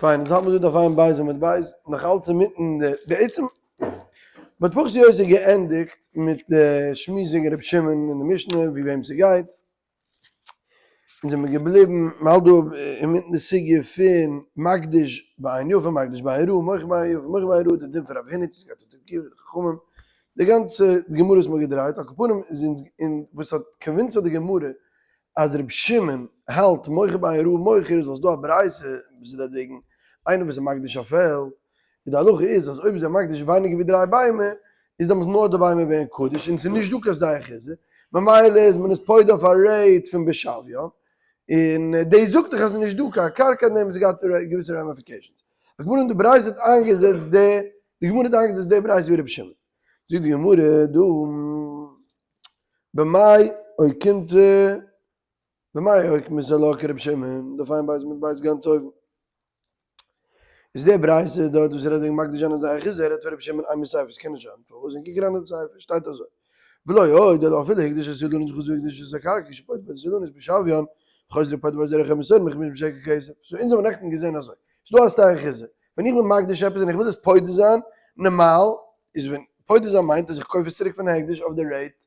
פיין, אונז האלט מיר דא דף עין בית עמוד בית, נאך אלץ אינמיטן די, בעצם מ'האט פחות או יותר געענדיגט מיט די שמועס וועגן רבי שמעון און די משנה ווי וועם ס'גייט, אונז זעמיר געבליבן, מ'האלט דא אינמיטן די סוגיא פון מקדיש בעין יפה, מקדיש בעין רעה, מוכר בעין יפה, מוכר בעין רעה, די דין פון רב הונא צו ס'גייט אונטער רבי עקיבא, די חכמים, די גאנצע גמרא וואס מ'האט געדרייט, על כל פנים איז אונז, און וואס האט convince ט פאר די גמרא אז רבי שמעון האלט מוכר בעין רעה מוכר איז ווייל ס'דא א ברייתא וואס רעדט וועגן איינער וואס איז מקדיש א פעלד, און די הלכה איז אז אויב איז ער מקדיש ווייניגער ווי דריי ביימער איז דעמאלטס נאר די ביימער ווערן קדוש און ס'איז נישט דא קיין שדה אחוזה, ממילא איז מען עס פודה אויף א rate פון בשוויון, און דאס זאגט דאך אז ס'איז נישט דא קיין קרקע אין דעם, עס געהאט געוויסע ramifications. די גמרא אין די ברייתא האט איינגעזעצט די, די גמרא האט איינגעזעצט די ברייתא ווי רבי שמעון. זאגט די גמרא דא במאי אוקימתא במאי אוקימתא לה כרבי שמעון, דף עין בית עמוד בית גאנץ אויבן. איז די ברייתא דארט וואס רעדט וועגן מקדיש זיין אזא אחוזה רעדט פון רבי שמעון אימא סיפא ס'קען נישט זיין פארוואס און קוק אריין אין די סיפא שטייט אזוי ולא עוד אלא אפילו הקדיש את האילנות וחזר והקדיש את הקרקע כשפודה פודת האילנות בשוויין חוזר ופודה בה זרע חמסור מחמש בשקל כסף so אונז האבן נעכטן געזען אזוי ס'דא א שדה אחוזה ווען איך בין מקדיש עפעס און איך וויל עס פודה זיין נארמאל איז ווען פודה זיין מיינט אז איך קויף עס צוריק פון הקדש אויף די rate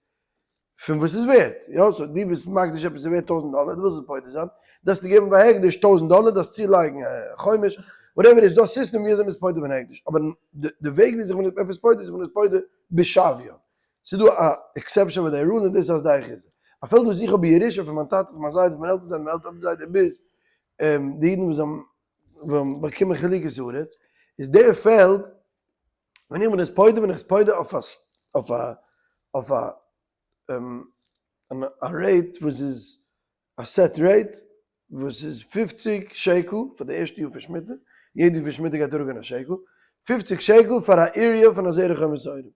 פון וואס ס'איז ווערט, יא, so דו ביסט מקדיש עפעס איז ווערט טויזנט דאלער, דו ווילסט עס פודה זיין, דארפסטו געבן ביי הקדש טויזנט דאלער, דארפסט צולייגן א חומש, whatever איז דא א סיסטעם ווי אזוי מ'איז פודה פון הקדש, אבער די וועג ווי אזוי מ'איז עפעס פודה איז מ'איז פודה בשוויון, ס'איז דא א exception פאר די rule און דאס איז שדה אחוזה. א פעלד וואס איך האב בירושה פון מיין טאטע, פון מיין זיידע, פון מיין עלטער זיידע, מיין עלטער זיידע ביז די אידן וואס האבן באקומען חלוקת הארץ, איז די פעלד ווען איך בין עס פודה בין איך עס פודה אויף א אויף א אויף א א rate וואס איז א set rate וואס איז פופציג שקל פאר די ערשטע יאר פון שמיטה, יעדע יאר פון שמיטה גייט אראפגיין א שקל, פופציג שקל פאר א area פון א זרע חומר שעורים,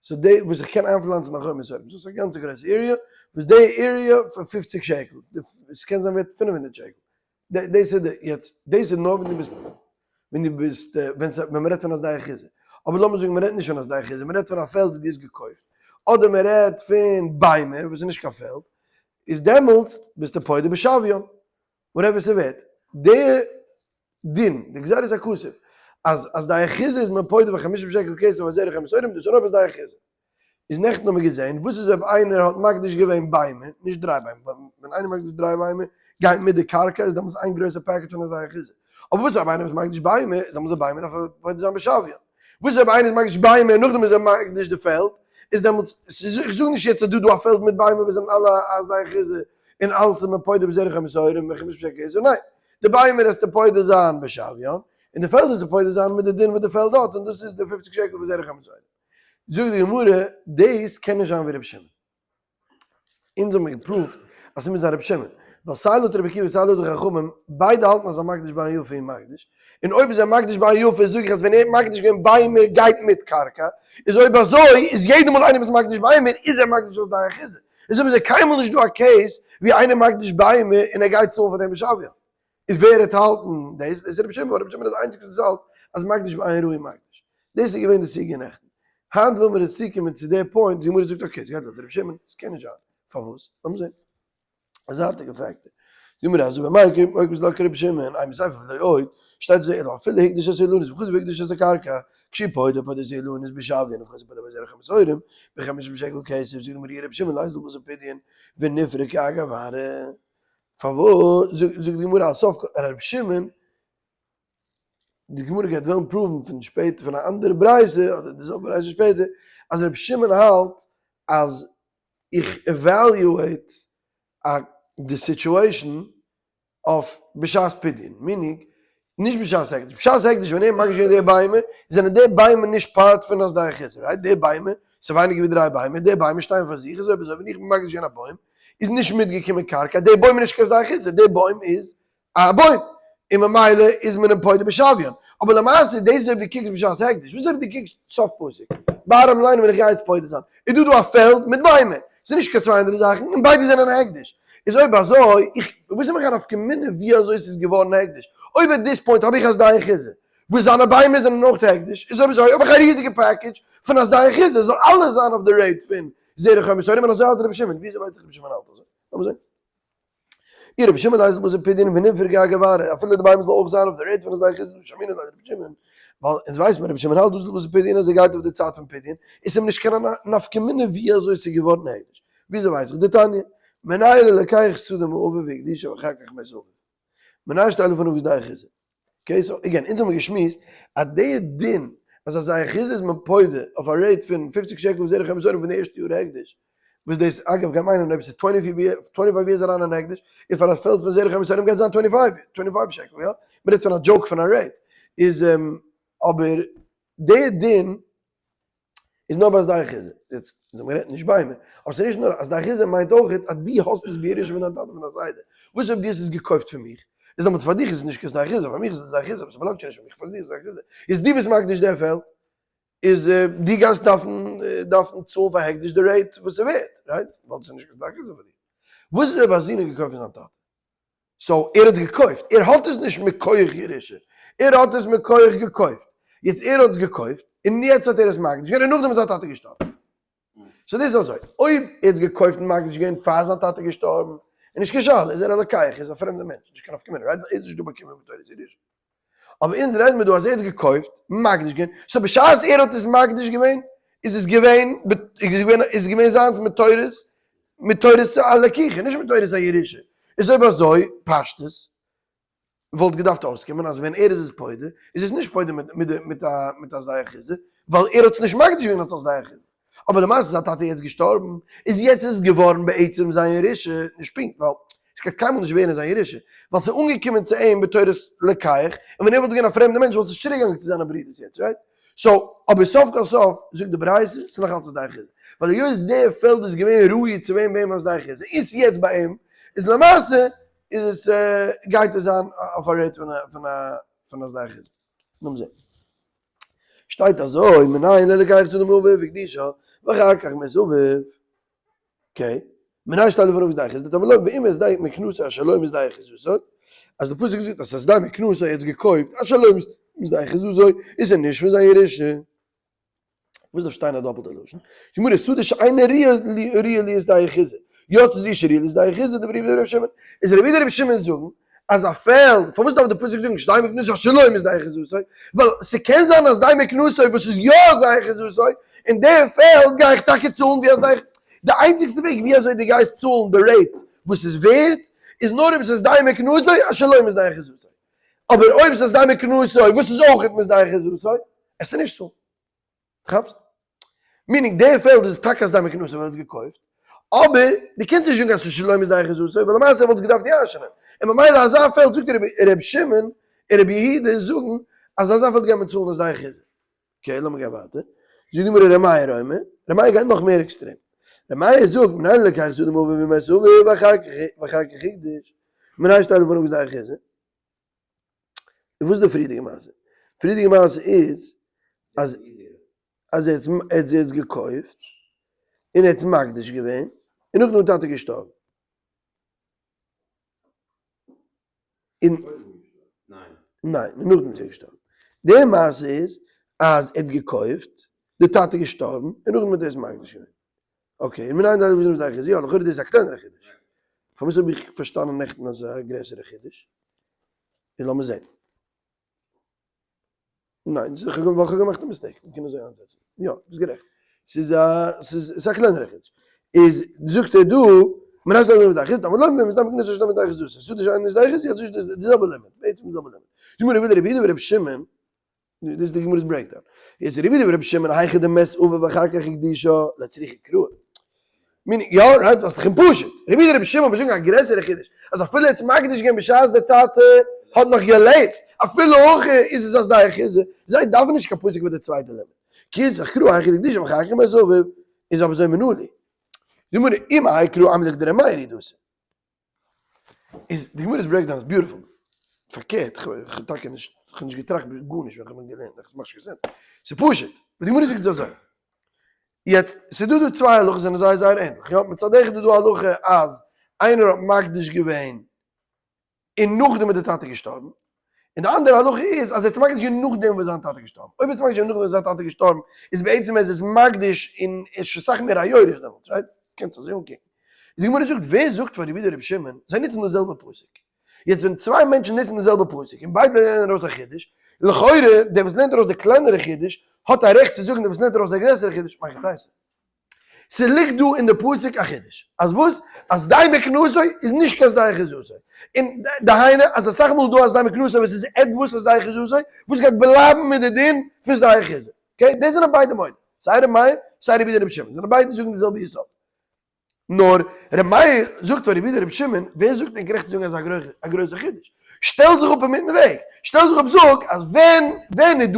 so די וואס איך קען איינפלאנצן א חומר שעורים, סאו ס'איז א גאנצע גרויסע area וואס די area פאר פופציג שקל, ס'קען זיין ווערט פינף הונדערט שקל, דאס איז די, יעצט, דאס איז נאר ווען דו ביסט, ווען דו ביסט, ווען ס', ווען מ'רעדט פון א שדה אחוזה. אבער לאמיר זאגן מ'רעדט נישט פון א שדה אחוזה, מ'רעדט פון א פעלד וואס דו האסט געקויפט, אדער מ'רעדט פון ביימער וואס איז נישט קיין פעלד, איז דעמאלטס ביסטו פודה בשוויון, whatever ס'ווערט. די דין, די גזירת הכתוב, אז א שדה אחוזה איז מען פודה בחמישים שקל כסף על זרע חמסורים, דאס איז נאר בשדה אחוזה. איז נעכטן האבן מיר געזען, וואס איז אויב איינער האט מקדיש געווען ביימער, נישט דריי ביימער, ווען איינער מקדיש דריי ביימער, גייט מיט די קרקע, איז דעמאלטס איין גרויסע package פון אזא אחוזה. אבער וואס איז אויב איינער איז מקדיש ביימער, איז דעמאלטס די ביימער דארף ער פודה זיין בשוויון. וואס איז אויב איינער איז מקדיש ביימער און נאכדעם איז ער מקדיש די פעלד, איז דעמאלטס, איך זאג נישט יעצט אז דא דא א פעלד מיט ביימער וואס זענען אלע א שדה אחוזה, און אלץ איז מען פודה בזרע חמסורים וחמש שקל, ניין, די ביימער וועסטו פודה זיין בשוויון, און די פעלד וועסטו פודה זיין מיט די דין וואס די פעלד האט, און דאס איז די פופציג שקל בזרע חמסורים. זאגט די גמרא, דאס קען נישט זיין ווי רבי שמעון. אונז האבן מיר גע prove ט אז ס'מוז זיין רבי שמעון, ווייל סיי לויט רבי עקיבא סיי לויט די חכמים, ביידע האלטן אז א מקדיש בעין יפה איז מקדיש, און אויב איז ער מקדיש בעין יפה זאג איך אז ווען ער האט מקדיש געווען ביימער גייט מיט קרקע, איז אויב אזוי איז יעדע מאל איינער איז מקדיש ביימער איז ער מקדיש אויף שדה אחוזה, איז אויב אזוי קיינמאל נישט דא א case ווי איינער מקדיש ביימער און ער גייט צאלן פאר דעם בשוויון. איז ווער העט האלטן דאס? דאס איז רבי שמעון, רבי שמעון איז די איינציגסטע וואס האלט אז מקדיש בעין רעה מקדיש. דאס איז געווען די סוגיא נעכטן. היינט וויל מיר עס צוקומען צו די point, די גמרא זאגט okay, ס'גייט לויט רבי שמעון, עס קען נישט זיין. פארוואס? לאמיר זען. א זייטיגע factor. די גמרא זאגט במאי אוקימתא לה כרבי שמעון, אימא סיפא ולא עוד, שטייט אזוי אלא אפילו הקדיש את האילנות וחזר והקדיש את הקרקע, כשהוא פודה פודה את האילנות בשוויין וחוזר ופודה בזרע חמסורים, בחמישים שקל כסף, זאגט די גמרא אי רבי שמעון ליזיל בתר פדיון ונפרקה אגב ארעא. פארוואס זאגט די גמרא אז סוף כל רבי שמעון, די גמרא גייט וועלן prove ן פון שפעטער פון א אנדערע ברייתא אדער די זעלבע ברייתא שפעטער אז רבי שמעון האלט אז איך evaluate א די situation אויף בשעת פדיון, meaning נישט בשעת הקדש, בשעת הקדש ווען ער מקדיש געווען די ביימער, זענען די ביימער נישט part פון א שדה אחוזה, right? די ביימער, ס'איז ווייניגער ווי דריי ביימער, די ביימער שטייען פאר זיך, אזוי אויב אזוי ווען איך בין מקדיש געווען א בוים, איז נישט מיטגעקומען קרקע, די בוים איז נישט קיין שדה אחוזה, די בוים איז א בוים, און ממילא איז מען אים פודה בשוויון, אבער למעשה דאס איז אויב דו קוקסט בשעת הקדש, וואס איז אויב דו קוקסט סוף פסוק, bottom line ווען איך גיי יעצט פודה זיין, איז דא דא א פעלד מיט ביימער, ס'איז נישט קיין צוויי אנדערע זאכן, און ביידע זענען הקדש, איז אויב אזוי, איך, וואס איז מיך א נפקא מינה ווי אזוי ס'איז געווארן הקדש, אויב at this point האב איך א שדה אחוזה, וואס זיינע ביימער זענען אויך הקדש, איז אויב אזוי האב איך א ריזיגע package פון א שדה אחוזה, זאל אלעס זיין אויף די rate פון זרע חומר שעורים, און אזוי האלט רבי שמעון, ווי אזוי ווייס איך רבי שמעון האלט אזוי? לאמיר זען. אי רבי שמעון דאיז בתר פדיון ונפרקה אגב ארעא, אפילו די בהמה זאל אויך זיין אויף די rate פון א שדה אחוזה דשמעינן דרבי שמעון, ווייל אונז ווייסט מען רבי שמעון האלט דאס בתר פדיון אז ער גייט אויף די צייט פון פדיון, איז אים נישט קיין נפקא מינה ווי אזוי ס'איז געווארן הקדש. וויאזוי ווייס איך? דתניא, מנין ללוקח שדה מאביו והקדישה ואחר כך מת אביו. מנין שתהא לפניו כשדה אחוזה. okay, so again, אונז האבן געשמועסט אז די דין אז א שדה אחוזה איז מען פודה אויף א rate פון 50 שקל וזרע חמש פון די ערשטע יאר הקדש, וואס דאס אגב גייט מיינען אויב ס'איז 25 years אריין אין הקדש, איז פאר א פעלד פון זרע חמש גייט זיין 25 שקל, יא? מ'רעדט פון א joke פון א rate. איז אבער די דין איז נאר ביי שדה אחוזה. יעצט, אונז האבן גערעדט נישט ביימער, אבער ס'איז נישט נאר, א שדה אחוזה מיינט אויך אז דו האסט עס בירושה פון דיין טאטע פון דיין זיידע. וואס אויב דו האסט עס געקויפט פון מיך? איז דעמאלטס פאר דיך איז עס נישט קיין שדה אחוזה, פאר מיך איז עס שדה אחוזה, אבער ס'באלאנגט שוין נישט פאר מיך, פאר דיר איז שדה אחוזה. איז דו ביסט מקדיש דער פעלד, איז דו גייסט דארפן צאלן פאר הקדש די rate וואס ס'ווערט, right? ווייל ס'איז נישט קיין שדה אחוזה פאר דיר. וואס איז אויב א זון האט געקויפט פון זיין טאטע? so ער האט עס געקויפט, ער האט עס נישט מכח ירושה, ער האט עס מכח געקויפט, יעצט ער האט עס געקויפט און יעצט האט ער עס מקדיש געווען און נאכדעם איז זיין טאטע געשטארבן. so דאס איז אזוי, אויב ער האט עס געקויפט און מקדיש געווען פאר זיין טאטע געשטארבן, איז נישט קיין שאלה, איז ער א לוקח, ער איז א פרעמדע מענטש, נישט קיין נפקא מינה, right? ער איז נישט דא באקומען בתורת ירושה. אבער אונז רעדן מיר דא אז ער האט עס געקויפט, מקדיש געווען, so בשעת ער האט עס מקדיש געווען, איז עס געווען, איז געווען, איז געווען זיינס מתורת, מתורת הלקיחה, נישט מתורת הירושה. איז אויב אזוי, פשטות, וואלט געדארפט אויסקומען אז ווען ער איז עס פודה, איז עס נישט פודה מיט מיט מיט א מיט א שדה אחוזה, ווייל ער האט עס נישט מקדיש געווען אלס א שדה אחוזה. אבער למעשה איז זיין טאטע יעצט געשטארבן, איז יעצט איז עס געווארן בעצם זיין ירושה, נישט פונקט, ווייל עס גייט קיינמאל נישט ווערן זיין ירושה, ווייל ס'איז אנגעקומען צו אים בתורת לוקח, און ווען ער וואלט געווען א פרעמדער מענטש וואלט עס נישט צוריקגעגאנגען צו זיינע ברידערס יעצט, right? so, אבער סוף כל סוף, זאגט די ברייתא, ס'איז נאך אלץ א שדה אחוזה. ווייל היות די פעלד איז געווען ראוי צו ווערן ביי אים א שדה אחוזה, איז יעצט ביי אים, איז למעשה איז עס גייט עס זיין אויף א rate פון א שדה אחוזה. לאמיר זען. שטייט אזוי, מנין ללוקח שדה מאביו והקדישה, ואחר כך מת אביו. okay, מנין שתהא לפניו כשדה אחוזה, תלמוד לומר ואם את שדה מקנתו אשר לא משדה אחוזתו, אז די פסוק זאגט אז שדה מקנתו ער האט עס געקויפט, אשר לא משדה אחוזתו, איז ער נישט פון זיין ירושה. וואס דארף שטיין א דאפלטע לשון? די גמרא שדה שאינה ראויה להיות שדה אחוזה, יצא זו שראויה להיות שדה אחוזה דברי רבי יהודה שמעון, איז רבי יהודה רבי שמעון זאגן אז א פעלד, פארוואס דארף די פסוק זאגן שדה מקנתו אשר לא משדה אחוזתו, ווייל ס'קען זיין אז שדה מקנתו וואס איז יא שדה אחוזתו, אין די פעלד גיי איך טאקע צאלן ווי א שדה, די איינציגסטע וועג ווי אזוי דו גייסט צאלן די rate וואס איז ווערט, איז נאר אויב ס'איז שדה מקנתו אשר לא משדה אחוזתו. אבער אויב ס'איז שדה מקנתו וואס איז אויך משדה אחוזתו, עסטו נישט צאלן. כאפסט? meaning די פעלד איז טאקע שדה מקנתו ווייל ער האט עס געקויפט, אבער דו קענסט נישט זאגן אז ס'איז שלא משדה אחוזתו, ווייל למעשה וואלט עס געדארפט ירש'נען. און ממילא אזא פעלד זאגט ר' שמעון און רבי יהודה זאגן אז אזא פעלד גייט מען צאלן שדה אחוזה. okay, לאמיר גיין ווייטער. זאגט די גמרא ר' מאיר אומר, ר' מאיר גייט נאך מער עקסטרעם. ר' מאיר זאגט, מנין ללוקח שדה מאביו ומת אביו ואחר כך הקדיש, מנין שתהא לפניו כשדה אחוזה. און וואס איז די פריערדיגע מעשה? פריערדיגע מעשה איז אז אז ער האט עס געקויפט און ער האט עס מקדיש געווען און נאכדעם איז טאטע געשטארבן. און ניין, נאכדעם איז ער געשטארבן. די מעשה איז אז ער האט געקויפט, די טאטע איז געשטארבן און נאכדעם האט ער עס מקדיש געווען. okay, און מנין דאס וואס איז די יא, לכאורה דאס איז א קלענערע חידוש. פארוואס האב איך פארשטאנען נעכטן אז ס'איז א גרעסערע חידוש? איז לאמיר זען. ניין, ס'איז איך האב געמאכט א mistake, מ'קען אזוי איינזעצן. יא, ביסט גערעכט. ס'איז א, ס'איז א קלענערע חידוש. איז זאגט ער דא, מנין שתהא לפניו כשדה אחוזה, תלמוד לומר, ואם את שדה מקנתו אשר לא משדה אחוזתו. ס'איז נישט איינער שדה אחוזה, יעצט איז די זעלבע לימוד, בעצם די זעלבע לימוד. זאגט מיר רבי יהודה ורבי שמעון, דאס איז די גמרא'ס breakdown. יעצט רבי יהודה ורבי שמעון היכא דמת אביו ואחר כך הקדישה לא צריכא קרא. meaning, יא, right, וואס איז דאך פשוט. רבי יהודה ורבי שמעון זאגן א גרעסערע חידוש, אז אפילו ער האט מקדיש געווען בשעת דער טאטע האט נאך געלעבט, אפילו אויך איז עס א שדה אחוזה, זיי דארפן נישט קיין פסוק פאר די צווייטע לימוד. כי צריך קרא היכא דהקדישה ואחר כך מת אביו, איז אבער אזוי מנא לי. די גמרא, אם האי קרא אמרי לך דר' מאיר היא דאס. איז די גמרא'ס breakdown איז beautiful. פארקערט, איך האב טאקע נישט, איך האב נישט געטראכט גארנישט ווען איך האב געלערנט, איך מאך נישט קיין sense. ס'איז פשוט, וואס די גמרא זאגט איז אזוי. יעצט, ס'איז דא דא צוויי הלכות זענען זייער זייער ענדליך, יא? מצד אחד איז דא א הלכה אז איינער האט מקדיש געווען און נאכדעם איז די טאטע געשטארבן, און די אנדערע הלכה איז אז ער האט עס מקדיש געווען נאכדעם וואס זיין טאטע געשטארבן. אויב ער האט עס מקדיש געווען נאכדעם וואס זיין טאטע געשטארבן, איז בעצם ער איז עס מקדיש און עס איז שוין סאך מער א יורש דעמאלטס, right? קענסט אזוי אנקוקן. די גמרא זאגט, ווער זאגט פאר רבי יהודה רבי שמעון, זיי נוצן די זעלבע פסוק. יעצט ווען צוויי מענטשן נוצן די זעלבע פסוק און ביידע לערנען ארויס א חידוש, לכאורה דער וואס לערנט ארויס די קלענערע חידוש האט א רעכט צו זאגן דער וואס לערנט ארויס די גרעסערע חידוש מהיכי תיתי. ס'ליגט דא אין די פסוק א חידוש, אז וואס? אז שדה מקנתו איז נישט קיין שדה אחוזתו, און דהיינו אז אסאך מאל איז דא א שדה מקנתו וואס איז עטוואס א שדה אחוזתו, וואס גייט בלייבן מיט די דין פון שדה אחוזה. okay, דאס זענען ביידע מודה, סיי ר' מאיר סיי רבי יהודה רבי שמעון, זענען ביידע זאגן די זעלבע יסוד. נאר ר' מאיר זאגט פאר רבי יהודה רבי שמעון, ווער זאגט ענק רעכט צו זאגן אזא גרויסע חידוש? שטעל זיך אפ אינמיטן וועג, שטעל זיך אפ זאג אז ווען ווען איז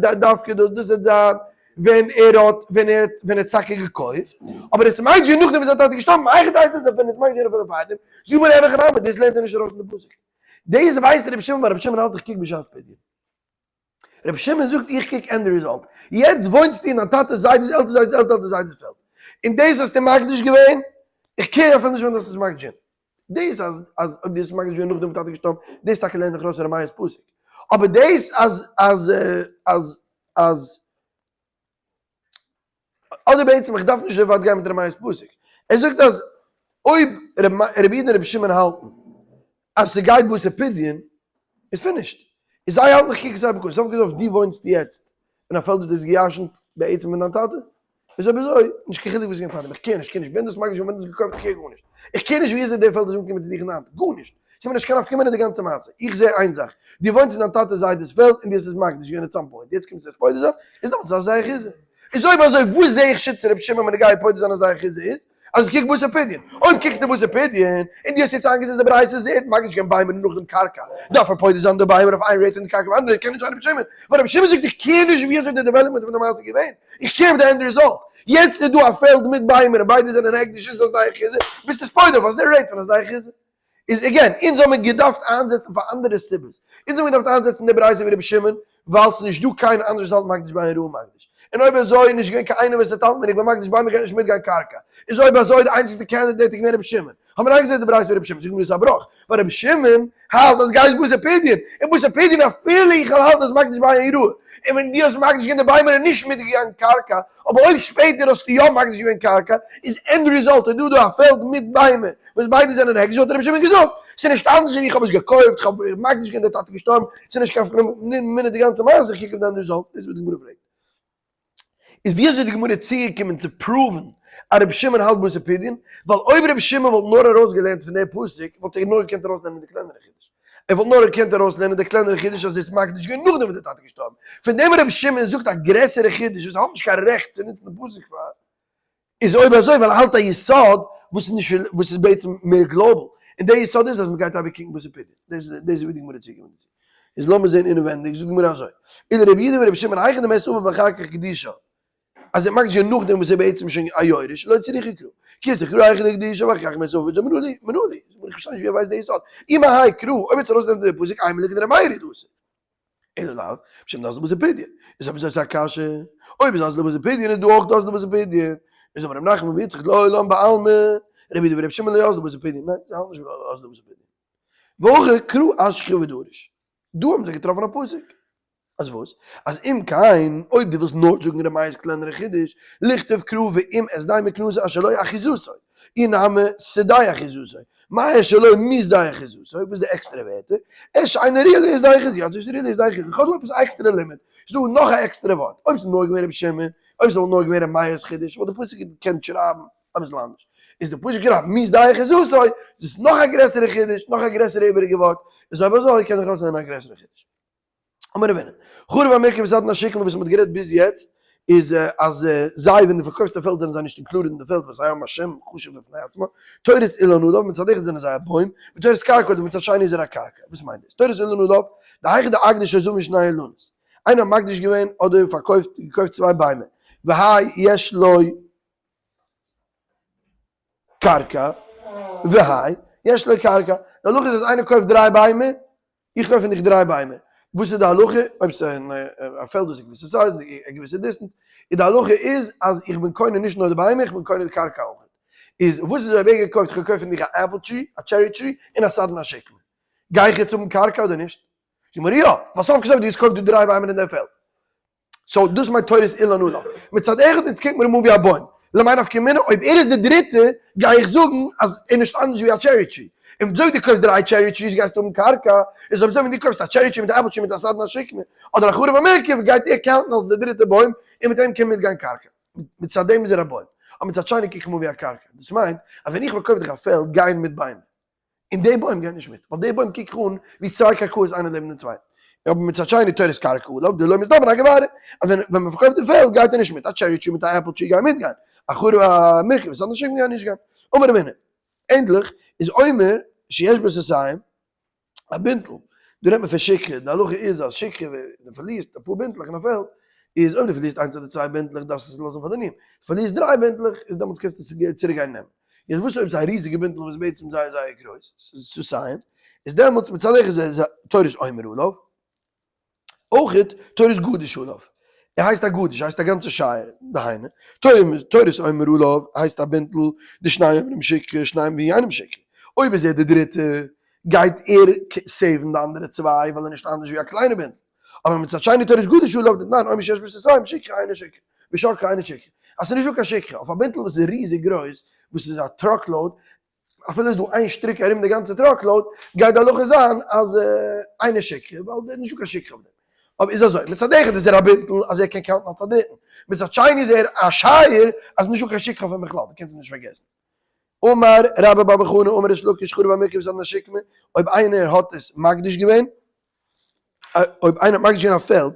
דא א דווקא דאס דאס וועט זיין ווען ער האט ווען ער האט ווען ער האט טאקע געקויפט, אבער עס מיינט שוין נאכדעם וואס זיין טאטע איז געשטארבן, מהיכי תיתי אז ווען עס מיינט שוין אפילו פארדעם, זאג מיר אין הכי נמי, דאס לערנט ער נישט ארויס פון די פסוק. דאס ווייסט רבי שמעון ווייל רבי שמעון האלט איך קוק בשעת פדיון. רבי שמעון זאגט איך קוק end result, יעצט וואוינסטו אין דיין טאטע'ס זיידע'ס עלטער זיידע'ס עלטער עלטער זיידע'ס פעלד, און דאס האסטו מקדיש געווען, איך care אפילו נישט ווען דו האסט עס מקדיש געווען, דאס אז אז אויב דו האסט עס מקדיש געווען נאכדעם וואס טאטע איז געשטארבן, דאס טאקע לערנט זיך ארויס ר' מאיר'ס פסוק, אבער דאס אז אז אז אז אדער בעצם איך דארף נישט אזוי ווייט גיין מיט ר' מאיר'ס פסוק, ער זאגט אז אויב רבי יהודה און רבי שמעון האלטן אז ס'גייט בתר פדיון איז finished, איז זיי האלטן איך קוק עס אייביג אן, סוף כל סוף דו וואוינסט יעצט אין א פעלד וואס דו האסט געירשנט בעצם פון דיין טאטע, איז אויב אזוי נישט קיין חילוק וואס איז געווען פארדעם, איך care נישט, care נישט ווען דו האסט מקדיש געווען ווען דו האסט געקויפט איך care גארנישט, איך care נישט ווי אזוי די פעלד איז אנגעקומען צו דיך אין די האנט, גארנישט, ס'איז מיר נישט קיין נפקא מינה די גאנצע מעשה, איך זע איין זאך, דו וואוינסט אין דיין טאטע'ס זיידע'ס פעלד און דו האסט עס מקדיש געווען at some point, יעצט קומסטו עס פודה זיין, איז דעמאלטס איז א שדה אחוזה. איז אויב אזוי וואס זע איך שיטת רבי שמעון בנוגע פודה זיין א שדה אחוזה איז, אז איך קוק בתר פדיון, אויב קוקסטו בתר פדיון, און דו האסט יעצט איינגעזעצט די ברייתא אז ער האט מקדיש געווען ביימער און נאכדעם קרקע, דארף ער פודה זיין די ביימער אויף איין rate און די קרקע אויף אנדערע rate, קען נישט זיין רבי שמעון, ווייל רבי שמעון זאגט איך care נישט ווי אזוי די development פון די מעשה איז געווען, איך care אויף די end result, יעצט איז דא א פעלד מיט ביימער און ביידע זענען הקדש איז א שדה אחוזה, ביסט עס פודה אויף א rate פון א שדה אחוזה. איז again, אונז האבן געדארפט איינזעצן פאר אנדערע סיבות, אונז האבן געדארפט איינזעצן די ברייתא ווי רבי שמעון, ווייל ס'איז נישט דא קיינער אנדערש וואס האלט מקדיש בהמה ראוי מקדיש, און אויב אזוי איז נישט געווען קיין איינער וואס האט האלטן ווען איך בין מקדיש בהמה גייט נישט מיטגיין קרקע, איז אויב אזוי די איינציגסטע candidate איז געווען רבי שמעון, האבן מיר איינגעזעצט די ברייתא ווי רבי שמעון, זאגן מיר עס איז א בראך, ווייל רבי שמעון האלט אז גייסט בתר פדיון, און בתר פדיון אפילו איך וועל האלטן אז מקדיש בהמה ראוי, און ווען דו האסט מקדיש געווען די ביימער איז נישט מיטגעגאנגען קרקע, אבער אויב שפעטער האסטו יא מקדיש געווען קרקע, איז end result איז דא דא א פעלד מיט ביימער, וואס ביידע זענען הקדש האט רבי שמעון געזאגט, ס'איז נישט אנדערש ווי איך האב עס געקויפט, איך האב מקדיש געווען דער טאטע איז געשטארבן, ס'איז נישט קיין נפקא מינה די גאנצע מעשה, איך קוק אויף די end result, דאס איז וואס די גמרא פרעגט. איז ווי אזוי איז די גמרא צוגעקומען צו prove ן אז רבי שמעון האלט בתר פדיון, ווייל אויב רבי שמעון וואלט נאר ארויסגעלערנט פון די פסוק וואלט ער נאר געקענט ארויסלערנען די קלענערע חידוש, ער וואלט נאר געקענט ארויסלערנען די קלענערע חידוש אז ער איז מקדיש געווען נאכדעם וואס די טאטע איז געשטארבן, פון דעם רבי שמעון זאגט א גרעסערע חידוש וואס ער האט נישט קיין רעכט צו נוצן די פסוק פאר, איז אויב אזוי ווייל ער האלט א יסוד וואס איז נישט וואס איז בעצם מער global, און די יסוד איז אז מען גייט אייביג קוקן בתר פדיון, דאס איז ווי די גמרא איז צוגעקומען דערצו. איז לאמיר זען אינעווענדיג, זאגט די גמרא אזוי, אלא רבי יהודה ורבי שמעון היכא דמית אביו ואחר כך הקדישה, אז ער מקדיש געווען נאכדעם וואס ער בעצם שוין א יורש, לא צריכא קרא, כי איצטריך קרא היכא דהקדישה ואחר כך מת אביו זאגט מנא ליה, מנא ליה, איך פארשטיי נישט ווי ער ווייסט די יסוד, אי מהאי קרא, אויב וועט עס ארויסנעמען פון די פסוק אימא לכדר' מאיר הוא דאתא. אלא לאו, משום דאזיל בתר פדיון. איז אויב אזוי איז א קשיא, אויב איז אזיל בתר פדיון איז דא אויך דאזיל בתר פדיון. איז אמר רב נחמן בר יצחק לעולם בעלמא, רבי יהודה ורבי שמעון לא אזלו בתר פדיון, ניין, זיי האלטן נישט אזיל בתר פדיון. והכא קרא אשכחיה ודריש. דא האבן זיי געטראפן א פסוק. אז וואס? אז אם כן, אויב דו ווילסט נאר זאגן ר' מאיר'ס קלענערע חידוש, לכתוב קרא ואם את שדה מקנתו אשר לו אחוזתו, אי נמי שדה אחוזתו, מאי אשר לו משדה אחוזתו, וואס איז די עקסטערע ווערטער? את שאינו ראוי להיות שדה אחוזתו, יא דאס איז ראוי להיות שדה אחוזתו, איך האב דא עפעס א עקסטערע לימוד, ס'איז דא נאך א עקסטערע ווארט, אויב ס'איז נאר געווען רבי שמעון, אויב ס'וואלט נאר געווען רבי מאיר'ס חידוש, וואלט די פסוק געקענט שרייבן אביסל אנדערש, איז די פסוק געשריבן משדה אחוזתו, דאס איז נאך א גרעסערע חידוש, נאך א גרעסערע איבעריגע ווארט, איז אויב אזוי קען דאך ארויסזיין א גרעסערע חידוש. אמר רב הונא, חרוב המורכב וסדין השקמה וואס מ'האט גערעדט ביז יעצט, איז אז זיי ווען דו פארקויפסט א פעלד זענען זיי נישט included אין די פעלד ווייל זיי האבן א שם חשוב בפני עצמו, תורת אילן עליו מצד אחד זענען זיי א בוים, ותורת קרקע עליו מצד שני איז ער א קרקע, וואס מיינט דאס? תורת אילן עליו, דהיכא דאקדיש או זבין שני אילנות, איינער האט מקדיש געווען אדער פארקויפט געקויפט צוויי ביימער, והאי יש לו קרקע, והאי יש לו קרקע, די הלכה איז אז איינער קויפט דריי ביימער, איך קויף פון דיך דריי ביימער, וואס איז די הלכה, אויב ס'איז א פעלד וואס איז א געוויסע size, א געוויסע distance, איז די הלכה איז אז איך בין קונה נישט נאר די ביימער, איך בין קונה די קרקע אויך. איז וואס איז אויב ער געקויפט, איך האב געקויפט פון דיך א apple tree, א cherry tree, און א סדין השקמה, גיי איך יעצט האבן קרקע אדער נישט? זאג מיר יא, ווייל סוף כל סוף דו האסט געקויפט די דריי ביימער אין דעם פעלד. so דאס מיינט תורת אילן עליו. מצד אחד אונז קוקט מיר אים אן ווי א בוים. למאי נפקא מינה אויב ער איז די דריטע גיי איך זאגן אז ער איז נישט אנדערש ווי א cherry tree, און אזוי ווי דו קויפסט דריי cherry trees גייסטו האבן קרקע, איז אויב אזוי ווען דו קויפסט א cherry tree מיט א apple tree מיט א סדין השקמה אדער א חרוב המורכב גייט ער count ן אלס די דריטע בוים און מיט אים קען מיטגיין קרקע. מצד דעם איז ער א בוים, אבער מצד שני קוק איך אים אן ווי א קרקע, דאס מיינט אז ווען איך פארקויף דיך א פעלד גייען מיט ביימער, און די בוים גייט נישט מיט, ווייל די בוים קוק איך אן ווי צוויי קרקעות איינער לעבן דעם צווייטן. אבער מצד שני תורת קרקע עליו דלא מזדמן אגבאריה, אז ווען ווען מען פארקויפט די פעלד גייט ער נישט מיט, א cherry tree מיט א apple tree גייען מיטגיין, א חרוב המורכב וסדין השקמה גייען נישט גיין. אמר רב הונא, ענדליך איז אומר שיש בו סאתים, א בינטל, דא רעדט מען פון שכחה, די הלכה איז אז שכחה ווען דו פארלירסט אפאר בינטלעך אין א פעלד, איז אויב דו פארלירסט איינס אדער צוויי בינטלעך דארפסטו עס לאזן פאר די עניים, פארלירסט דריי בינטלעך איז דעמאלטס קענסטו עס צוריק גיין נעמען. יעצט וואס אויב ס'איז א ריזיגע בינטל וואס איז בעצם זייער זייער גרויס, ס'איז סאתים, איז דעמאלטס מצד אחד איז תורת אומר עליו, אויכעט תורת גדיש עליו, ער הייסט א גדיש, ער הייסט א גאנצע שייער, דהיינו, תורת אומר עליו הייסט א בינטל, די שנים אומרים שכחה, שנים ואינם שכחה, אויב איז ער די דריטע, גייט ער save ן די אנדערע צוויי, ווייל ער איז נישט אנדערש ווי א קליינע בינטל, אבער מצד שני תורת גדיש עליו, דתנן, אומר שיש בו סאתים שכחה אינו שכחה, ושכחה אינו שכחה, אז ס'איז נישטא קיין שכחה, אויף א בינטל וואס איז ריזיג גרויס, וואס איז א truck load, אפילו איז דא איין שטריק ארום די גאנצע truck load, גייט די הלכה זיין אז אינו שכחה, ווייל נישטא קיין שכחה אויף דעם. אבער איז אזוי, מצד אחד איז ער א בינטל אז ער קען count ן אלס א דריטן, מצד שני איז ער א שייער אז נישטא קיין שכחה אויף אים בכלל, דו קענסט אים נישט פארגעסן. אמר רבה בר בר חנה אמר ריש לקיש חרוב המורכב וסדין השקמה, אויב איינער האט עס מקדיש געווען, אויב איינער האט מקדיש געווען א פעלד,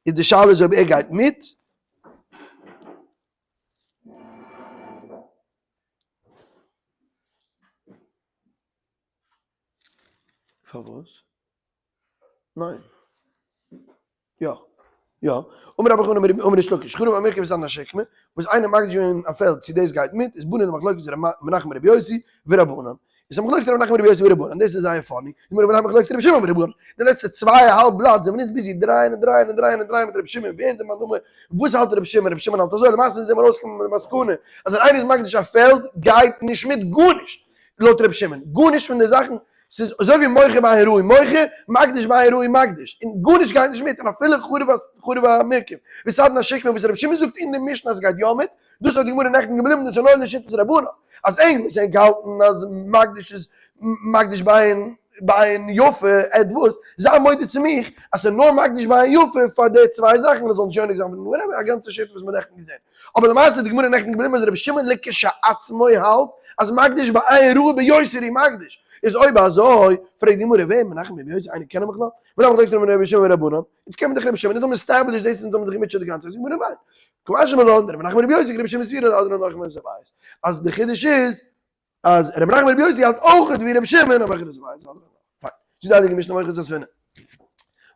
איז די שאלה איז אויב ער גייט מיט, פארוואס? ניין. יא. יא. אמר רבי חנא אמר ריש לקיש, חרוב המורכב וסדין השקמה, וואס איינער מקדיש געווען א פעלד צו דאס גייט מיט, איז באנו למחלוקת ר' מנחם רבי יוסי ורבנן. איז א מחלוקת ר' מנחם רבי יוסי ורבנן, דאס איז זייער funny, די גמרא וויל א מחלוקת רבי שמעון ורבנן, די לעצטע צוויי א האלב בלאט זענען מיר אונז busy דרייען און דרייען און דרייען און דרייען מיט רבי שמעון, ווער איז די מאן דאמר, וואס האלט רבי שמעון, רבי שמעון האלט אזוי, למעשה זענען מיר ארויסגעקומען מיט די מסקנא אז ווען איינער איז מקדיש א פעלד גייט נישט מיט גארנישט, לויט רבי שמעון, גארנישט פון די זאכן, ס'איז אזוי ווי מוכר בעין ראוי מוכר, מקדיש בעין ראוי מקדיש, און גארנישט גייט נישט מיט, און אפילו חרוב המורכב, וסדין השקמה וואס רבי שמעון זאגט אין די משנה אז ס'גייט יא מיט, דאס האט די גמרא נעכטן געבליבן דאס איז נאר לשיטת רבנן, אז ענק וואס ענק האלטן אז מקדיש איז מקדיש בעין בעין יפה עטוואס, זיי מודה צו מיך אז ס'איז נאר מקדיש בעין יפה פאר די צוויי זאכן עס זאל נישט יונק זיין פון רבי, א גאנצע שיטה וואס מ'האט נעכטן געזען. אבער למעשה האט די גמרא נעכטן געבליבן אז רבי שמעון לכשעצמו האלט אז מקדיש בעין רעה ביותר הוא מקדיש, איז אויב אזוי פרעגט די גמרא ווער מנחם רבי יוסי איינער קען אים בכלל? וואס דארף איך רבי שמעון ורבנן? איצט קען מען דאך רבי שמעון, אונז האבן established דאס אונז האבן זיך געמוטשעט די גאנצע צייט, זאגט די גמרא ניין, קא משמע לן דרבי מנחם רבי יוסי כרבי שמעון סבירא להדרן לך מאת הבית, אז די חידוש איז אז רבי מנחם רבי יוסי האלט אויך ווי רבי שמעון אבער איך ווייס אנדערע פיין זאגט די הייליגע משנה המוכר את הספינה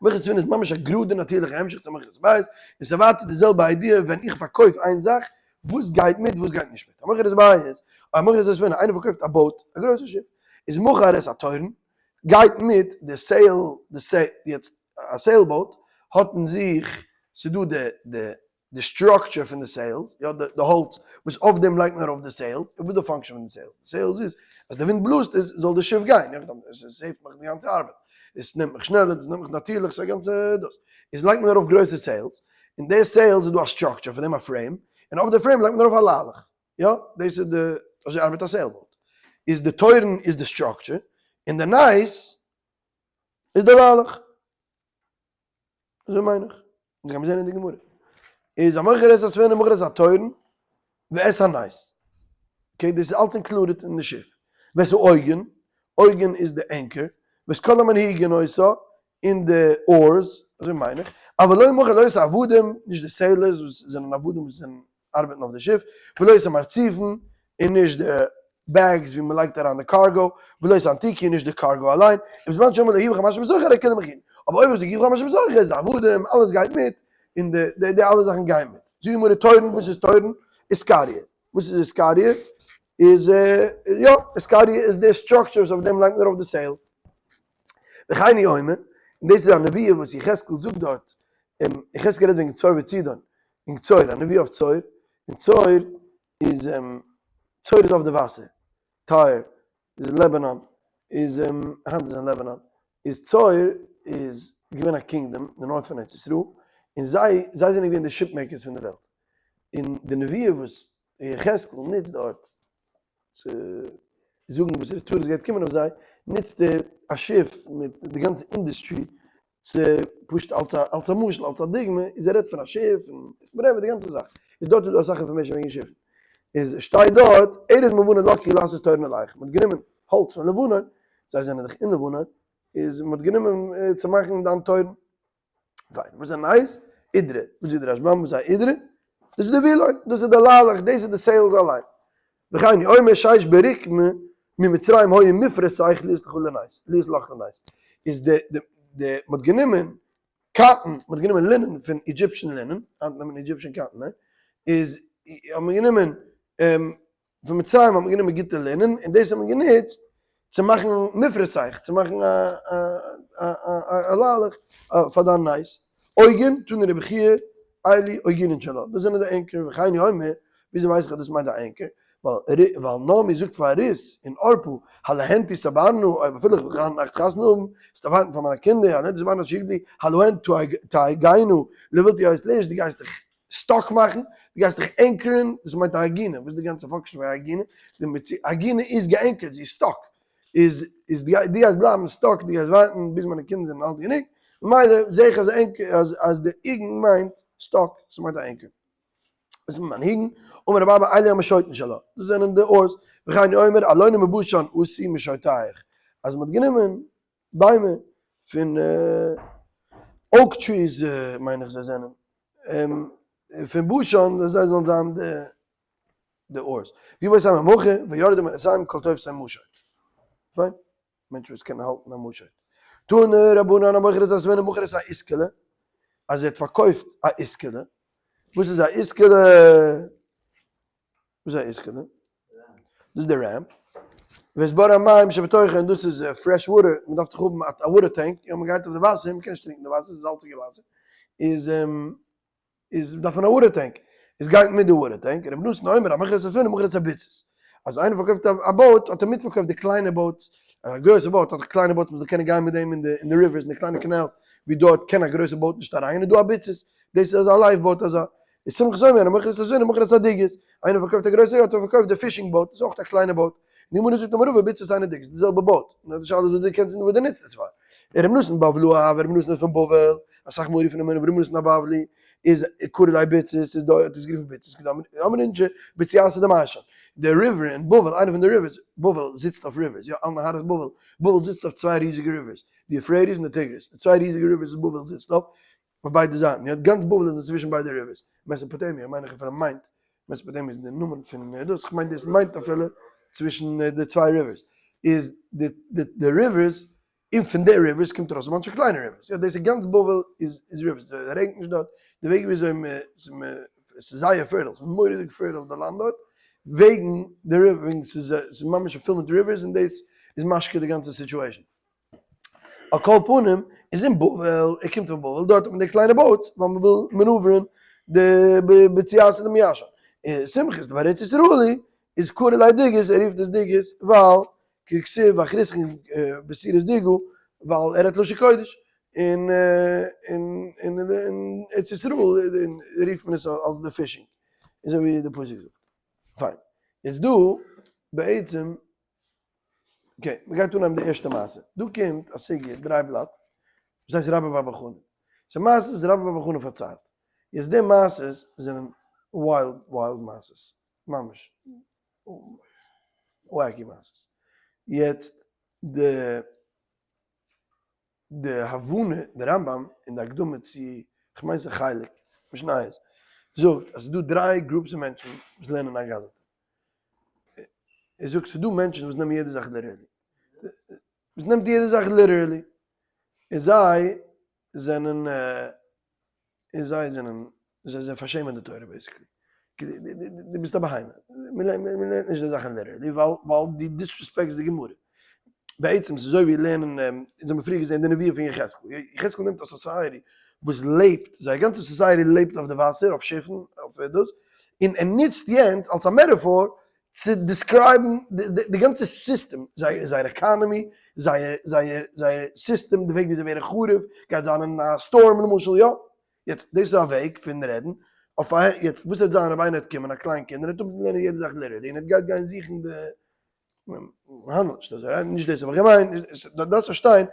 מוכר את הספינה איז ממש א גראדע נאטירליכע המשך צו מוכר את הבית און ס'איז ווייטער די זעלבע idea ווען איך פארקויף איין זאך וואס גייט מיט וואס גייט נישט מיט המוכר את הבית המוכר את הספינה איינער פארקויפט א boat א גרויסע שיף איז מכר את התורן גייט מיט די sail די sail יעצט א sail boat האט אין זיך ס'דא די די די structure פון די sails, יא די האלץ וואס אויף דעם לייגט מען ארויף די sails, און וואס איז די function פון די sails? די sails איז אז די ווינט בלאזט עס זאל די שיף גיין, יא עס save ט מיך די גאנצע ארבעט, עס נעמט מיך שנעלער, עס נעמט מיך נאטירליך, ס'איז א גאנצע דאס, איז לייגט מען ארויף גרויסע sails, און די sails איז דא א structure פון דעם א frame, און אויף די frame לייגט מען ארויף א ליילעך, יא דאס איז די, אזוי ארבעט א sail boat, איז די תורן איז די structure, און די נייס איז די ליילעך. אזוי מיין איך. אונז גיימיר זען אין די גמרא. איז המוכר את הספינה מכר את התורן ואת הנייס. okay, דאס איז אלץ included אין די שיף. ואת העוגן, עוגן איז די anchor, ואת כל המנהיגין אותה, און די oars, אזוי מיין איך. אבל לא מכר לא את העבדים, נישט די sailors וואס זענען עבדים וואס זענען ארבעטן אויף די שיף, ולא את המרצופין, און נישט די bags ווי מען לייגט אריין די cargo, ולא את האנטיקי, און נישט די cargo אליין, ובזמן שאמר לו הובא לך מה שבתוכה הרי כולן מכורין. אבער אויב איז די הובא לך מה שבתוכה איז די עבדים, אלעס גייט מיט, און די די אלע זאכן גייען מיט. זאגט די גמרא תורן, וואס איז תורן? אסקריא. וואס איז אסקריא? איז יא, אסקריא איז די structure וואס אויף דעם לייגט מען ארויף די sails. וכן הוא אומר, און דאס איז א נבואה וואס יחזקאל זאגט דארט, יחזקאל רעדט וועגן צור וצידון, און צור, א נבואה אויף צור, און צור איז צור איז אויף די וואסער, Tyre איז Lebanon, איז היינט איז אין Lebanon, איז צור איז געווען א kingdom אין די north פון ארץ ישראל, און זיי זיי זענען געווען די ship makers פון די וועלט, און די נבואה וואס. יחזקאל נוצט דארט צו זאגן וואס די צרות גייט קומען אויף זיי, נוצט ער א שיף מיט די גאנצע industry צו פשוט אלס א אלס א משל אלס א דוגמא, איז ער רעדט פון א שיף און whatever די גאנצע זאך, איז דארט איז דא אסאך information וועגן שיפן, איז שטייט דארט ארז מלבנון לקחו לעשות תורן עליך, מען האט גענומען האלץ פון לבנון, זיי זענען דאך אין לבנון, איז מען האט גענומען צו מאכן דיין תורן. פיין, וואס איז א נייעס? אידרע, וואס איז די רשבם? וואס איז א אידרע? דאס איז די וילון, דאס איז די ליילעך, דאס איז די sails אליין. וכן הוא אומר שיש ברקמה ממצרים היו מפרסך להיות לך לנס, להיות לך לנס. איז די, די, די, מ'האט גענומען cotton, מ'האט גענומען linen פון Egyptian linen, היינט נעמט מען Egyptian cotton, ניין? איז, האט מען גענומען פון מצרים האט מען גענומען גוטע linen און דאס האט מען גענוצט צו מאכן מפרסך, צו מאכן א ליילעך פאר דיין נייס. עוגן, תני רבי חייא, אלו עוגינין שלה, דאס זענען די anchor, וכן הוא אומר, וויאזוי ווייס איך אז דאס מיינט א anchor? ווייל נעמי זאגט פאר רות און ערפה, הלהן תסברנה, אויב אפילו איך וועל היינט נאכט חתונה האבן, וועסטו ווארטן פאר מיינע קינדער, הלהן תסברנה שיגדלו, הלהן תעגנה, לבלתי עת לאיש, דו גייסט דיך stuck מאכן, דו גייסט דיך anchor ן, דאס מיינט א עגינה, וואס איז די גאנצע function פון א עגינה? די מציאות, עגינה איזגע anchor ט, זי איז stuck, איז איז דו גייסט בלייבן stuck, דו גייסט ווארטן ביז מיינע קינדער זענען אלט גענוג, ממילא זע איך אז anchor אז אז די עיגון מיינט stuck, ס'מיינט א anchor. וואס מיינט מנהיגן? אמר רבי אבא אלו המשוטין שלה, דאס זענען די oars, וכן הוא אומר אלונים מבשן עשו משוטיך, אז מ'האט גענומען ביימער פון oak trees מיין איך זיי זענען, פון בשן זיי זאלן זיין די oars. ווי בית הממחה וירדו מנשאים כל תופסי משוט. פיין, מענטשן וואס קענען האלטן א משוט. תנו רבנן המוכר את הספינה מכר את האיסקלע, אז ער האט פארקויפט א איסקלע, וואס איז א איסקלע? וואס איז א איסקלע? דאס איז די ramp. ואת בור המים שבתוכה און דאס איז fresh water, מען דארף דאך האבן א water tank, יא מען גייט אויף די וואסער, מען קען נישט טרינקען די וואסער, ס'איז זאלציגע וואסער, איז איז דארף מען א water tank, איז גייט מיט די water tank, רבי נתן אומר המוכר את הספינה מכר את הביצות, אז איינער פארקויפט א boat האט ער מיטפארקויפט די קליינע boats, א גרויסע boat האט דאך קליינע boats מען זאל קענען גיין מיט דעם אין די rivers אין די קליינע canals ווי דארט קען א גרויסע boat נישט אריין, איז דא א ביצות, דאס איז אזא life boat אזא. איז סומכוס אומר, המוכר את הספינה מכר את הדיגות, איינער פארקויפט א גרויסע yacht, ער פארקויפט די fishing boat, איז אויך א קליינע boat, און די גמרא זאגט אמר רבא ביצות היינו דיגות, די זעלבע boat, נאר די שאלה איז וואס דו קענסט און וואס דו נוצט עס פאר. רבי נתן בבלאה הוה, רבי נתן איז פון בבל, אסאך מאל רופן אים רבי נתן הבבלי, איז קרי ליה ביצות, איז דא האט עס גערופן ביצות, כדאמרינן אינשי ביציעתא דמעשן, די river אין בבל, איינע פון די rivers, בבל זיצט אויף rivers, יא על נהרות בבל, בבל זיצט אויף צוויי ריזיגע rivers, די יופרעטיס און די טיגריס, די צוויי ריזיגע rivers וואס בבל זיצט אויף, אויף ביידע זייטן, יא, גאנץ בבל איז אינצווישן ביידע rivers, מעסאפאטעמיע מיין איך אפילו מיינט, מעסאפאטעמיע איז די נאמען פון דאס, איך מיין דאס מיינט אפילו צווישן די צוויי rivers, איז די די rivers, און פון די rivers קומט ארויס א bunch פון קליינע rivers, יא דאס איז גאנץ בבל איז איז rivers, רעגנט נישט דארט, די וועג וויאזוי מען ס'איז זייער fertile, ס'איז מורא'דיג fertile די לאנד דארט, וועגן די river, וועגן ס'איז ממש פול מיט rivers און דאס איז משקה די גאנצע situation. על כל פנים, איז אין בבל, ער קומט פון בבל, דארט האט מען די קליינע boats, ווייל מען וויל maneuver ן די ביציאת די מיאשה. און סומכוס דבר ארץ ישראלי איז קרי ליה דיגות, ער רופט עס דיגות, ווייל ככתיב ואחריתכם בסירות דגה, ווייל ער רעדט לשון קודש, און אין ארץ ישראל רופט מען עס אלס די fishing, אזוי ווי די פסוק זאגט. פיין. יעצט דא בעצם okay, מען גייט אנהייבן די ערשטע מעשה. דא קומט א סוגיא, דריי בלאט, וואס הייסט רבה בר בר חנה. ס'איז מעשה וואס רבה בר בר חנה פארציילט. יעצט די מעשות זענען wild wild מעשות. ממש wacky מעשות. יעצט די די הבנה, די רמב"ם אין די הקדמה צו, כ'מיין ס'איז חלק, משניות, זאגט אז ס'איז דא דריי groups פון מענטשן וואס לערנען אגדתא. ער זאגט ס'איז דא מענטשן וואס נעמען יעדע זאך literally. וואס נעמט יעדע זאך literally. און זיי זענען און זיי זענען, זיי זיי פארשעמען די תורה basically. דו ביסט א בהמה. מען לערנט נישט די זאכן literally ווייל ווייל דו disrespect סט די גמרא. בעצם ס'איז אזוי ווי לערנען, אונז האבן פריער געזען די נבואה פון יחזקאל. יחזקאל נעמט א society וואס לעבט, זייער גאנצע society לעבט אויף די וואסער, אויף שיפן, אויף דאס, און ער נוצט יענץ אלס א metaphor צו describe ן די גאנצע סיסטעם, זייער economy, זייער זייער זייער סיסטעם, די וועג ווי זיי ווערן חרוב, גייט זיין אין א storm למשל, יא. יעצט דאס איז א וועג פון רעדן. אויף א, יעצט וואס וועט זיין אויב איינער וועט קומען א קליין קינד און ער וועט אפלערנען יעדע זאך literally און ער גייט גיין זוכן די, מ'האנדלט נישט אזוי, right? נישט דאס האב איך געמיינט, דו דארפסט פארשטיין,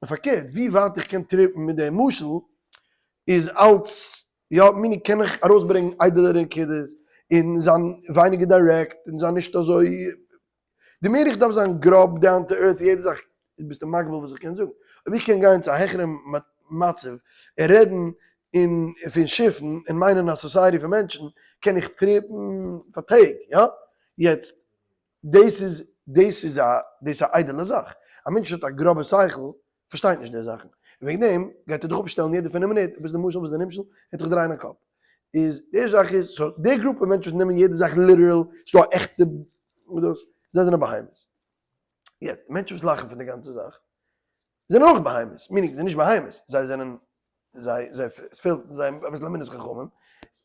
פארקערט, ווי ווייט איך קען trip ן מיט דעם משל איז אלץ, יא, meaning קען איך ארויסברענגען איידעלערע נקודות און זיין ווייניגער direct און זיין נישט אזוי די מער איך דארף זיין גראב down to earth יעדע זאך ביסטו מגביל וואס איך קען זאגן. אויב איך קען גיין צו א העכערע מצב און רעדן און פון שיפן און מיינען א society פון מענטשן קען איך trip ן פאר טעג יא? יעצט דאס איז דאס איז א דאס איז א איידעלע זאך. א מענטש וואס האט א גראבע שכל פארשטייט נישט די זאכן. און וועגן דעם גייט ער דיך אפשטעלן יעדע פינף מינוט וואס איז די משל וואס איז די נמשל ער וועט דיך דרייען א קאפ. איז די ערשטע זאך איז so די גרופע מענטשן וואס נעמען יעדע זאך literal ס'איז דא א עכטע דאס, זיי זענען בהמות. יעצט, מענטשן וואס לאכן פון די גאנצע זאך, זענען אויך בהמות, meaning זיי זענען נישט בהמות, זיי זענען, זיי, זיי, עס פעלט זיי אביסל אמונת חכמים,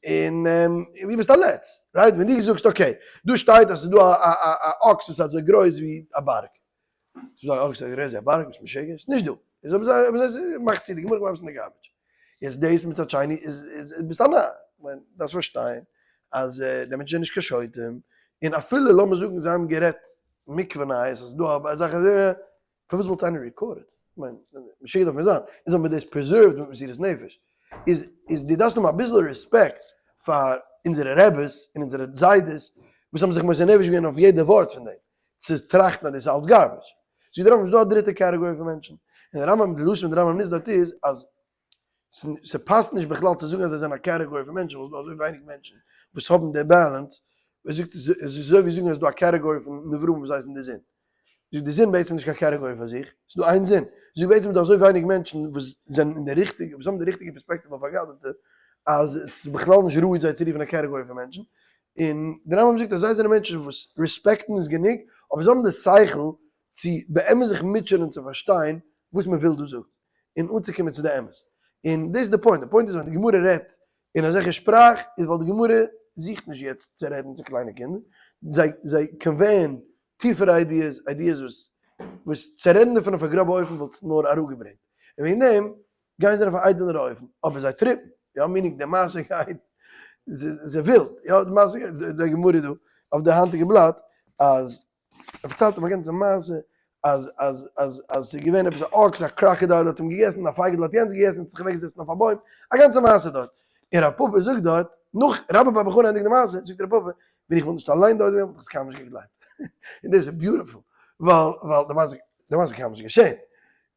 און ווי ביסט א לץ, right? ווען דו זאגסט okay, דא שטייט אז ס'איז דא א א א אקס וואס איז אזוי גרויס ווי א בארג, ס'איז דא א אקס אזוי גרויס ווי א בארג, ביסט משוגע? ס'איז נישט דא. איז אויב אזוי, מאך צו די גמרא, ווארף עס אין די garbage. יעצט דאס מצד שני איז איז ביסט א נאר, כ'מיין דארפסט פארשטיין אז די מענטשן זענען נישט קיין שוטים, און אפילו לאמיר זאגן זיי האבן גערעדט מקווה נייעס אז ס'דא א זאך אזוי, פארוואס וואלט איינער recorded? כ'מיין משוגע דארף מען זיין, אונז האבן מיר דאס preserved מיט מסירות נפש, איז איז דו דארפסט האבן אביסל רעספעקט פאר אונזערע רעבעס און אונזערע זיידעס וואס האבן זיך מוסר נפש געווען אויף יעדע ווארט פון דעם, צו טראכטן אז דאס איז אלץ garbage. זאגט דער רמב ם ס'איז דא א דריטע category פון מענטשן, און דער רמב ם, די לשון וואס דער רמב ם נוצט דארט איז אז ס'פאסט נישט בכלל צו זאגן אז זיי זענען א category פון מענטשן ווייל ס'איז דא אזוי ווייניג מענטשן וואס האבן די balance, ער זאגט עס איז אזוי ווי זאגן אז ס'איז דא א category פון נבראים וואס הייסן די זון. זאגט די זון בעצם איז נישט קיין category פאר זיך, ס'איז דא איין זון. זאגט בעצם איז דא אזוי ווייניג מענטשן וואס זענען אין די ריכטיגע, וואס האבן די ריכטיגע פערספעקטיוו אויף אגדתא, אז עס איז בכלל נישט ראוי זיי צו רופן א category פון מענטשן. און דער רמב ם זאגט אז זיי זענען מענטשן וואס רעספעקטן איז גענוג, אבער זיי האבן די שכל צו באמת זיך מוטשענען צו פארשטיין וואס מען וויל דא זאגן, און אנצוקומען צו די אמת. און דאס איז די point, די point איז ווען די גמרא רעדט אין אזעלכע שפראך, איז ווייל די גמרא זוכט נישט יעצט צו רעדן צו קליינע קינדער, זיי זיי convey ען טיפערע ideas, ideas וואס וואס צו רעדן דערפון אויף א גראבע אופן וואלט עס נאר אראפגעברענגט, און וועגן דעם גייען זיי אויף א איידעלערע אופן, אבער זיי trip ן, יא meaning די מעשה גייט, זיי ווילד, יא די מעשה גייט, די גמרא דא אויף די היינטיגע בלאט, אז ער פארציילט אים א גאנצע מעשה, אז אז אז אז ס'איז געווען עפעס א אקס, א crocodile האט אים געגעסן, א פייגעלע האט יענץ געגעסן, האט זיך אוועק געזעצן אויף א בוים, א גאנצע מעשה דארט, און רב פפא זאגט דארט, נאך רבה בר בר חנה ענדיגט די מעשה, זאגט רב פפא, ווען איך וואלט נישט אליין דארט געווען וואלט איך עס קיינמאל נישט געגלייבט, און דאס איז beautiful, ווייל ווייל די מעשה די מעשה איז קיינמאל נישט געשען,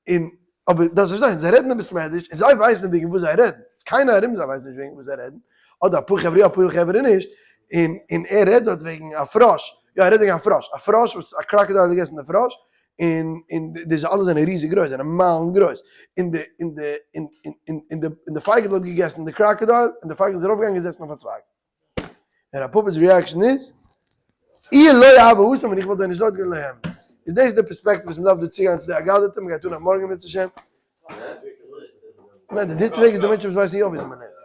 און אבער דארפסט פארשטיין, זיי רעדן אין בית מדרש, און זיי ווייסן וועגן וואס זיי רעדן, קיינער ארום זיי ווייסט נישט וועגן וואס זיי רעדן, אדער אפאר חברה יא אפאר חברה נישט, און און ער רעדט דארט וועגן א פראש, יא ער רעדט וועגן א פראש, א פראש וואס א crocodile האט געגעסן די פראש, און און די אלע זענען ריזיג גרויס, זענען מיילן גרויס, און די און די און און און די און די פייגל האט געגעסן די crocodile, און די פייגל איז ארויפגעגאנגען און געזעסן אויף א צווייג. און רב פפא'ס reaction איז, אי לא הוה התם, ווען איך וואלט ווען נישט דארט געווען לא הוה. איז דאס די פערספעקטיוו וואס מ'דארף דא צוגיין צו די אגדתא, מ'גייט אנהייבן מארגן אם ירצה השם. ניין, די דריטע וועג איז די מענטשן וואס ווייסן יא וויאזוי מ'לערנט.